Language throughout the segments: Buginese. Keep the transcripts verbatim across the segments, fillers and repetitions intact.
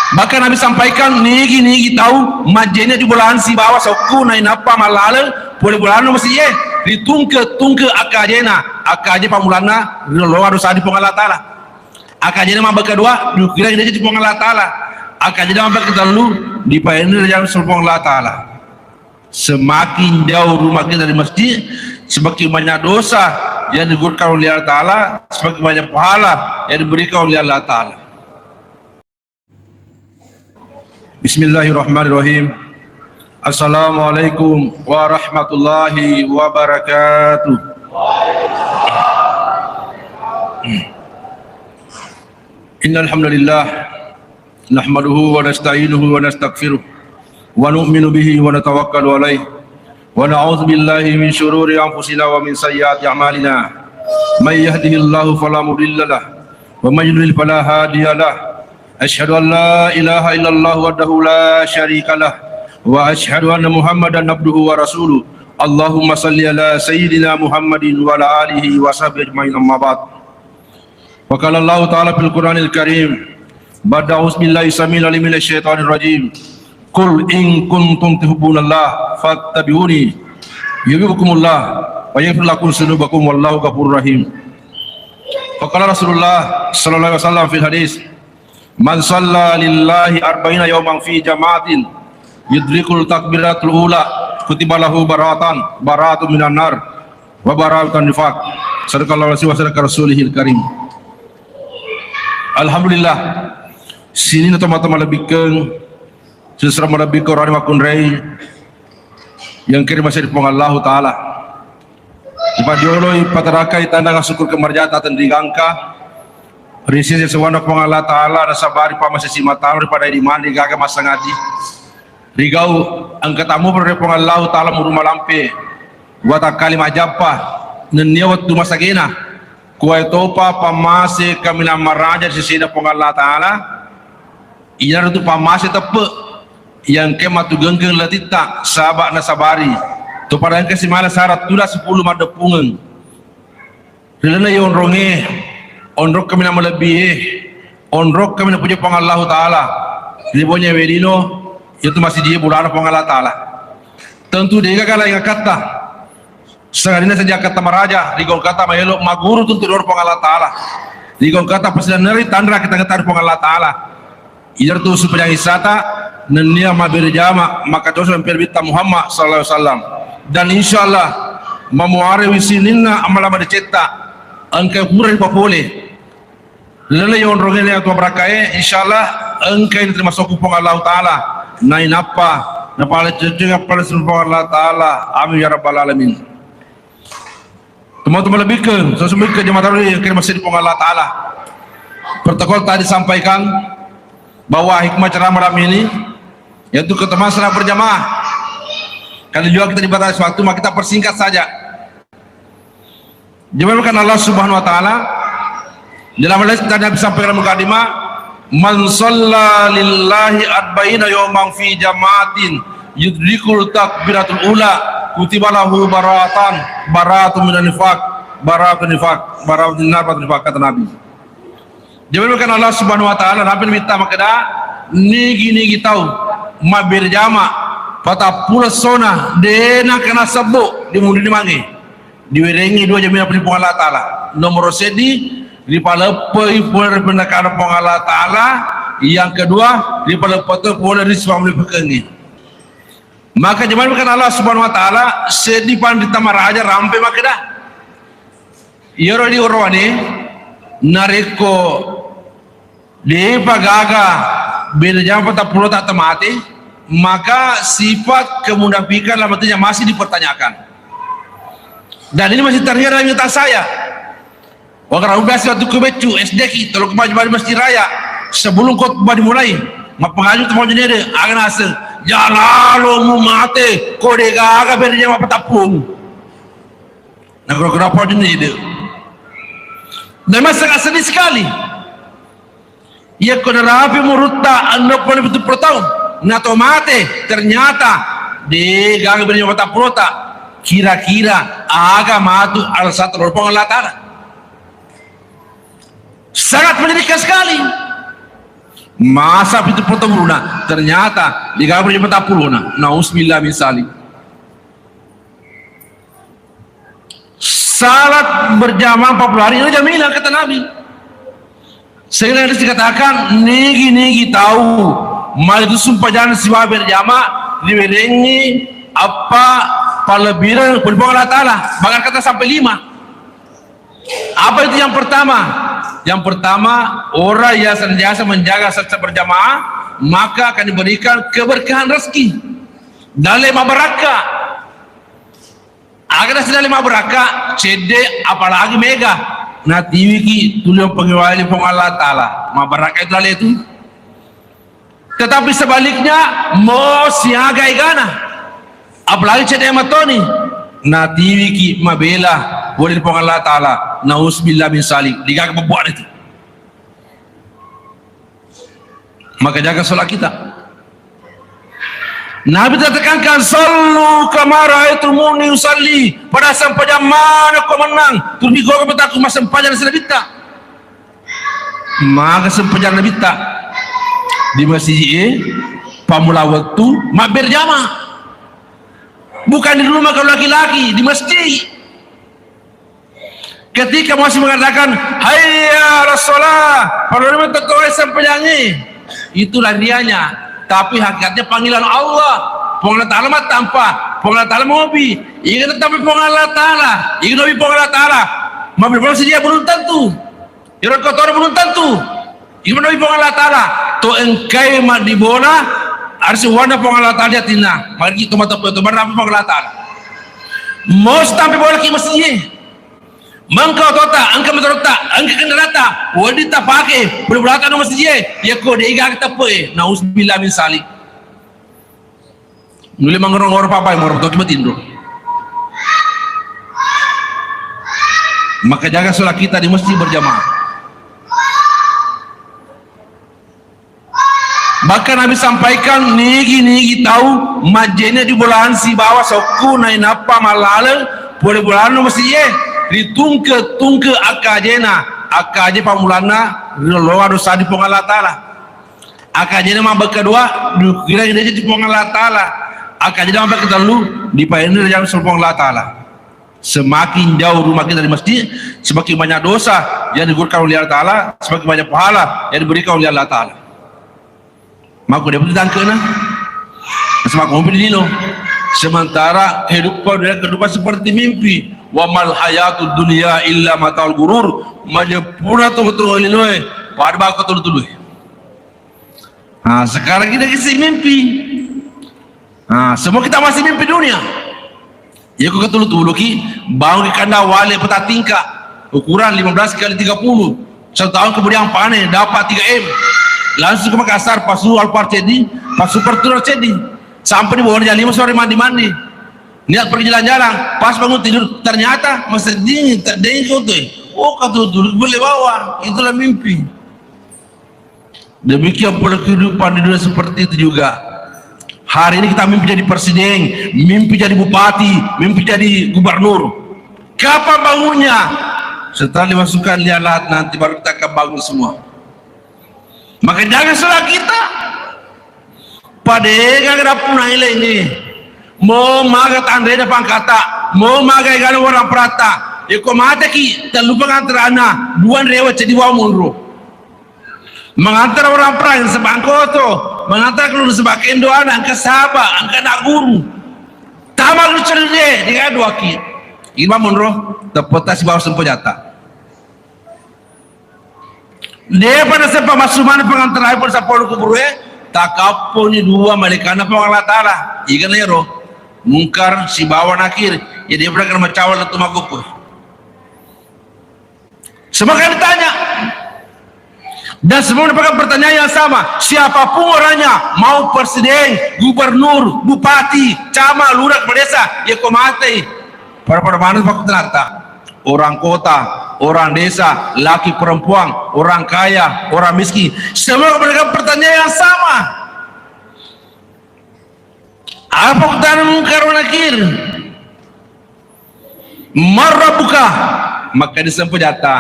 Bahkan Nabi sampaikan, nigi-nigi tau majjenne di bulan sibawa sokku nainappa mallaleng pole bulan masih ye, ditungke-tungke akkajena, akkaje pamulanna rilolongan dosa di Puang Allah Ta'ala. Akajena mabbekka dua, diukirang derajat Puang Allah Ta'ala. Akajena mabbekka tellu, dipaenni derajat Puang Allah Ta'ala. Semakin jauh rumah kita dari masjid, semakin banyak dosa yang digugurkan oleh Allah Ta'ala, semakin banyak pahala yang diberikan oleh Allah Ta'ala. Bismillahirrahmanirrahim. Assalamualaikum warahmatullahi wabarakatuh. Innal hamdalillah, nahmaduhu wa nasta'inuhu wa nastaghfiruh, wa nu'minu bihi wa natawakkalu alaih, wa na'udzu billahi min syururi anfusina wa min sayyiati a'malina. May yahdihillahu fala mudilla lah, wa may yudlil fala hadiya lah. Asyhadu an la ilaha illallah wahdahu la syarika lah, wa asyhadu anna Muhammadan abduhu wa rasuluh. Allahumma salli ala sayyidina Muhammadin wa ala alihi wa sahbihi ajmain, amma ba'd. Wa qala Allahu ta'ala fil Qur'anil Karim, ba'da a'udzu billahi samil alim minasy syaitanir rajim. Qul in kuntum tuhibbunallah fattabi'uni yuhibbukumullah wa yaghfir lakum dzunubakum wallahu ghafurur rahim. Wa qala Rasulullah sallallahu alaihi wasallam fil hadis, man shalla lillahi arba'ina yauman fi jama'atin yudrikul takbiratul ula kutiba lahu baratan, baratun minan nar, wa bara'atun nifaq. Sadaqallahu alazim wa sadaqa rasulihil karim. Alhamdulillah, sininna tomatoa malebbikkeng, sesera malebbikkeng orang makkunrai yang kirim masih di Puang Allahu Ta'ala. Ipadioloi patarakai tandang syukur kemarjata tenrigangka ri sisi sewana Puang Allah Ta'ala, nasabari pamase simatalo ri pada di mandi gaga massangadi. Rigau engka tamu ri Puang Allah Ta'ala muru malampe watakkali majappa nennia wettu masagena. Kuai topa pamase kaminang maraja sisina Puang Allah Ta'ala. Iyanaritu pamase teppe yang ke matugengkeng latitta saba nasabari. Topa engka simala sara tula sepuluh maddeppungeng. Ri lalenna iye onrongnge, onrong kaminang malebbi'e, onrong kaminang puja Puang Allahu Ta'ala. Ri bonye welino, iyatu masijie bulana Puang Allah Ta'ala. Tentu degaga laing akkatta. Sangadinna saja akkatta maraja, rigau engkata maelo maguru tuntu ri Puang Allah Ta'ala. Rigau engkata pasilenneri tanra kita ngeta ri Puang Allah Ta'ala. Iyanaritu supaya isata nennia mabbere jama makatoso ri Nabitta Muhammad sallallahu alaihi wasallam. Dan insyaallah mamuarewi sininna amala madecetta engka pura ripapole. Lele yonrongeng atu barakae, insyaallah engkai terima soku Puang Allah Ta'ala. Nainappa napale ceceng pale Puang Allah Ta'ala. Amin ya rabbal alamin. Teman-teman lebih ke, sesungguhnya jemaah tarawih yang kirim masih di Puang Allah Ta'ala. Protokol tadi sampaikan bahwa hikmah ceramah malam ini yaitu ketemu secara berjamaah. Karena juga kita dibatasi waktu, maka kita persingkat saja. Jemaah Allah Subhanahu wa Ta'ala, dalam hadis tadi Nabi sampaikan mukadimah, man shalla lillahi arba'ina yawman fi jama'atin yudrikul takbiratul ula kutiba lahu baratan, baratun minan nifaq, baratun nifaq, baratun nar, baratun nifaq, kata Nabi. Jamaah kan Allah Subhanahu wa Ta'ala, Nabi mitta makkeda, nigi-nigi tau mabbere jama patappulo sona de nangka nasebbo di munri mange. Diwerengi dua jamina ri Puang Allah Ta'ala. Nomoro seddi, ripaleppei pole ri pendekana Puang Allah Ta'ala. Yang kedua, ripaleppei pole ri sipammulipekengnge. Maka jamaah kan Allah Subhanahu wa Ta'ala, seddi panrita maraja rampe makkeda. Iyaro di orowane, narekko depa gaga bere jama patappulo ta tamate, maka sifat kemunafikan dalam hatinya masih dipertanyakan. Dan ini masih terjadi dalam kita saya. Waktu biasa waktu ku beccu S D ki, tolong kembali balik Masjid Raya. Sebelum khotbah dimulai, mappangaju tu mau jenede, aga naseng, jalalo mu mate, kode gaga bere jama patappulo. Nah, kalau kenapa jenede? Dan masih sedih sekali. Iyakko narapi umurutta enneng puluh pitu puluh taung, nato mate, ternyata de gaga bere jama patappulo ta, kira-kira aga matu alasan terhadap Allah Ta'ala. Sangat menyedihkan sekali. Masa pitu puluh tahun buruna, ternyata di kamar patappulo na. Nauzubillah min zalik. Salat berjamaah empat puluh hari itu jaminan, kata Nabi. Sehingga dikatakan, nigi-nigi tau malitu sumpajang sibawa berjamaah, riwerengngi apa palebbiran pole Puang Allah Ta'ala. Bahkan kata sampai lima. Apa itu yang pertama? Yang pertama, orang yang senantiasa menjaga salat berjamaah, maka akan diberikan keberkahan rezeki. Dalle mabbarakka. Aga nasenna le mabbarakka, cedde, apalagi mega. Natiwiki tuli pengiwali Puang Allah Ta'ala. Mabbarakka itu ale itu. Tetapi sebaliknya, mo siaga egana. Apalagi cedde matoni. Natiwiki mabela pole Puang Allah Ta'ala. Nauzubillah min zalik. Digaga pebbuat itu. Maka jaga sholat kita. Nabi tekankan, "Sallu kama raaitumuni usalli." Pada sempajang mana ko mennang, tuli goga petakku massempajang nabitta. Maka sempajang nabitta di masjid e, pammula wettu, mabberjamaah. Bukan di rumah kalau laki-laki, di masjid. Ketika masih mengatakan, "Hayya ala shalah," padahal memang tettoe sempajangnya. Itulah rianya. Tapi hakikatnya panggilan Allah. Puang Allah Ta'ala mah tampa. Puang Allah Ta'ala mobi. Ingat tampa Puang Allah Ta'ala. Ingat mobi Puang Allah Ta'ala. Mabbi Puang sedia belum tentu. Iro kotor belum tentu. Ingat mobi Puang Allah Ta'ala. To engkai ma di bola, harus warna Puang Allah Ta'ala di atinna. Mari kita mata to barang Puang Allah Ta'ala. Mau tampa bola ki masjid. Mengka otota, engka motorotta, engka kendaratta, wedding tapake, pura-purata no masjid e, yakko de' gaga teppe e, nauzubillah min zalik. Nulle mangoro-ngoro papa, moro toki matinro. Maka jaga sholat kita di masjid berjamaah. Bahkan Nabi sampaikan, nigi-nigi tau majjene di bolahan sibawa sokku nainappa mallaleng pole bolahan masjid e, ritungke-tungke akkajena, akkaje pammulanna rilolongang dosa di Puang Allah Ta'ala. Akkajena mabbekka dua, dukira ide di Puang Allah Ta'ala. Akkajena mabbekka tellu, dipaenre jalan Puang Allah Ta'ala. Semakin jauh rumah kita dari masjid, semakin banyak dosa yang digugurkan oleh Allah Ta'ala, semakin banyak pahala yang diberikan oleh Allah Ta'ala. Maka dia pun ditangkena. Semakin mobil lino. Sementara kehidupan dia kehidupan seperti mimpi. Wa mal hayatud dunya illa mataul gurur. Majepuna tu betul linoe. Pada bakal tulu-tulu. Nah, sekarang kita kasih mimpi. Nah, semua kita masih mimpi dunia. Ya, ku ketulu-tulu ki, bangun ki kanda wale peta tingkat, ukuran lima belas kali tiga puluh. Satu tahun kemudian panen, dapat tiga M. Langsung ke Makassar, pasu Alphard Cedi, pasu Fortuner Cedi. Sampai di bawah jam lima sore mandi-mandi. Niat pergi jalan-jalan, pas bangun tidur, ternyata masih dingin, tak dingin kau tuh. Oh, ketulu-tulu boleh bawa, itulah mimpi. Demikian pula kehidupan di dunia seperti itu juga. Hari ini kita mimpi jadi presiden, mimpi jadi bupati, mimpi jadi gubernur. Kapan bangunnya? Setelah dimasukkan liang lahat nanti baru kita akan bangun semua. Maka jangan salah kita. Pada ega gerapu nailengi. Mo maga tanrena pangkata, mo maga egana orang perata. Iko mateki, terlupa ngantarana, dua rewa cedi wa munro. Mangantara orang perang sebangkoto, mangantara keluarga sebakendo anak, engka saba, engka anak guru. Tama lu cerita, dia dua ki. Ima monro, tepeta sibawa sempajata. Dia pada sempat masuk mana pengantara pun sapolu kubur e, takapponi dua malaikana Puang Allah Ta'ala. Ikan ero, Mungkar sibawa Nakir. Jadi dia pada kena macawa letu makupur. Semua kali ditanya. Dan semua mendapatkan pertanyaan yang sama. Siapapun orangnya, mau presiden, gubernur, bupati, camat, lurah, kepala desa, ya kau mati. Pada-pada mana waktu ternyata. Orang kota, orang desa, laki perempuan, orang kaya, orang miskin. Semua mendapatkan pertanyaan yang sama. Apa kutana Mungkar wa Nakir? Man rabbuka? Maka disempajata.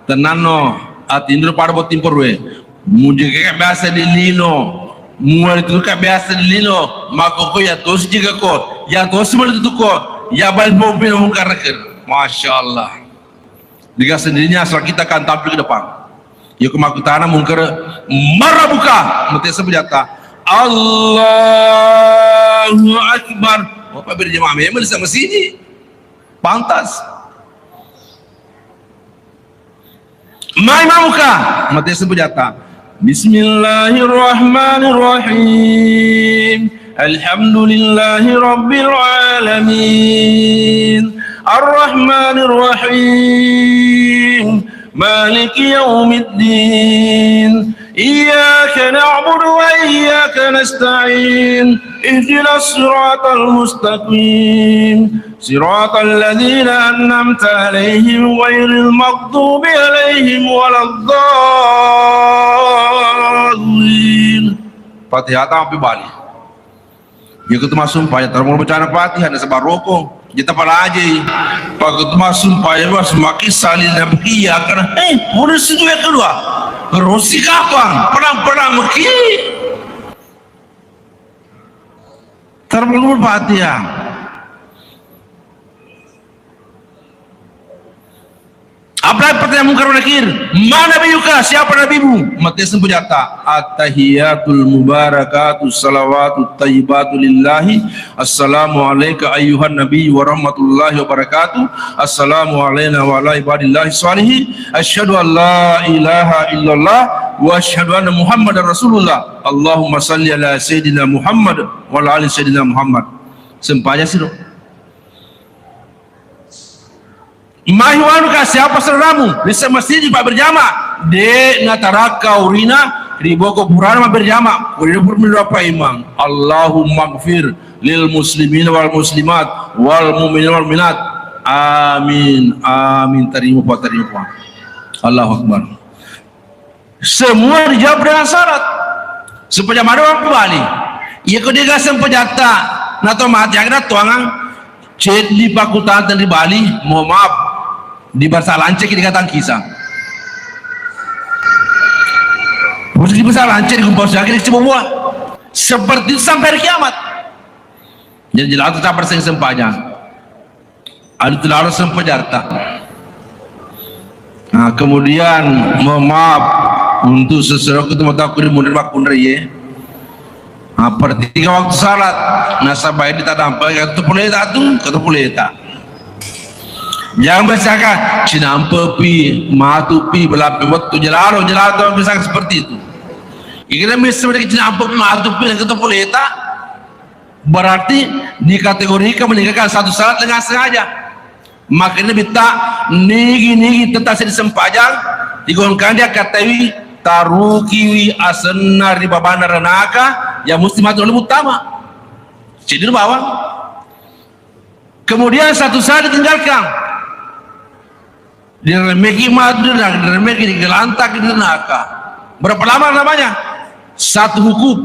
Tenanno, atinro pada botting perue. Mujegeka biasa di lino, muari tutuka biasa di lino, makkoko ya tosi jegako, ya tosi mali tutuko, ya bali pong pina mungkar nakir. Masya Allah. Dengan sendirinya asal kita akan tampil ke depan. Ya, ko makkutana mungkar, "Marabuka?" Mate sebujatta, "Allahu Akbar." Oh, Pak berjamaah memang di sama sini. Pantas. "Mai mamuka?" Mate sebujatta. Bismillahirrahmanirrahim. Alhamdulillahi rabbil alamin. Arrahmanirrahim. Maliki yaumiddin. Iyyaka na'budu wa iyyaka nasta'in. Ihdinas siratal mustaqim. Siratal ladzina an'amta 'alaihim ghairil maghdubi 'alaihim waladdallin. Fatihah tampi bali. Iya ko tu massumpajang, taro molo bacana Fatihah, nasaba roko. Jeta palajai. Pakko tu massumpajang, mas maki salin na bekia kana. Eh, molo situ yang kedua. Rosi kapang, pedang-pedang meki. Taro molo Fatihah. Apalagi pertanyaan Mungkar wa Nakir, "Man nabiyyuka?" Siapa nabimu? Mate sebujatta, "At-tahiyatul mubarakatu salawatu tayyibatu lillahi. Assalamu alaika ayyuhan nabi wa rahmatullahi wa barakatuh. Assalamu alaina wa ala ibadillahi shalihi. Asyhadu an la ilaha illallah wa asyhadu anna Muhammadar Rasulullah. Allahumma salli ala Sayyidina Muhammad wa ala ali Sayyidina Muhammad." Sempajang siro. Mahi wanuka, siapa saudaramu? Risseng masigi, Pak, berjamaah. De natarakka urina ri boko purana mabberjamaah. Urina pura menurut Pak Imam. Allahumma gfir lil muslimin wal muslimat wal mu'minin wal mu'minat. Amin. Amin. Terima, Pak, terima, Pak. Allahu Akbar. Semua dijawab dengan syarat. Sempajang mada waktu bali. Iya ko dega sempajatta, nato mati, akhirnya tuangang ceddi pakutang di Bali, mohon maaf, di Basa Lancek di Katang Kisang. Khusus di Basa Lancek di Gumpa Siaga di Cibubua. Seperti itu sampai hari kiamat. Jadi jelas tetap berseng sempajang. Adu tu lalo sempajatta. Nah, kemudian, mohon maaf, untuk sesuatu itu mata aku di mundur makunre ye. Nah, pertiga waktu salat, nasaba ini tak nampak, kata puleta tu, kata puleta. Jangan bacakan, cinampepi, matupi, belape waktu jelalo, jelalo, misalkan seperti itu. Ini misalnya cinampepi, matupi, dan kata puleta, berarti dikategorikan meninggalkan satu salat dengan sengaja. Makanya bitta nigi-nigi tetap sedi sempajang, digongkang dia katawi tarukiwi asenna ri babana ranaka, ya mesti matu lalu utama. Jadi bawang. Kemudian satu salat ditinggalkan. Diremeki matu di neraka, diremeki digelantaki di neraka. Berapa lama namanya? Satu hukup.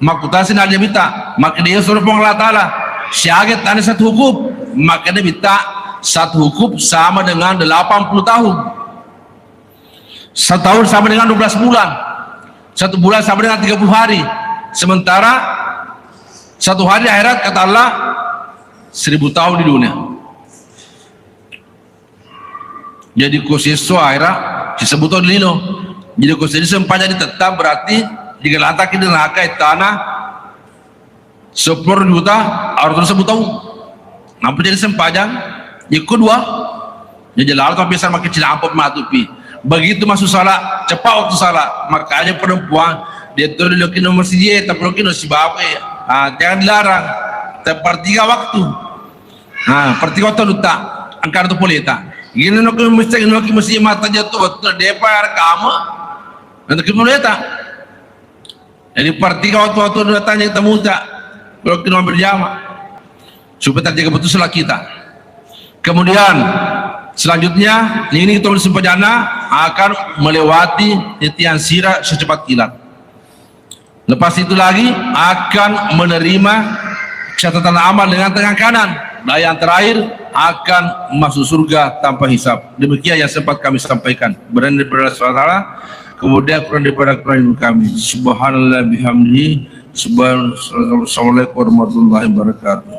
Makkutasi na Nabitta, makkeda suruh Puang Allah Ta'ala, siaga tane satu hukup? Makkeda bitta, satu hukup sama dengan delapan puluh tahun. Satu tahun sama dengan dua belas bulan. Satu bulan sama dengan tiga puluh hari. Sementara satu hari di akhirat, kata Allah, seribu tahun di dunia. Jadi ko siesso akhira sisebbu taung lino. Jadi ko sedi sempajang tetap berarti digelataki di neraka ettana seppulo juta arutus sebbu taung. Nampa jadi sempajang, ikko dua. Jadi lalu tapi sama kecil amplop matupi. Begitu masuk salat, cepat waktu salat. Makanya perempuan dia tuh dulu kino masjid, tapi kino si bapak ya. Ah, jangan dilarang. Sepertiga waktu. Ha, pertiga wattu lutta, engka tu poleta. Gini no ki mesti, no ki mesti mata jatuh, wattu depa rekama. Nanti ki poleta. Jadi pertiga waktu-waktu datangnya kita muta. Kalau kita berjamaah. Supaya terjaga betul salat kita. Kemudian, selanjutnya, ini kita sempajana akan melewati titian sirah secepat kilat. Lepas itu lagi akan menerima catatan amal dengan tangan kanan. Dan yang terakhir akan masuk surga tanpa hisab. Demikian yang sempat kami sampaikan. Berani berdoa Allah Ta'ala. Kemudian kurang daripada kurang kami. Subhanallah bihamdihi. Subhan-, Assalamualaikum warahmatullahi wabarakatuh.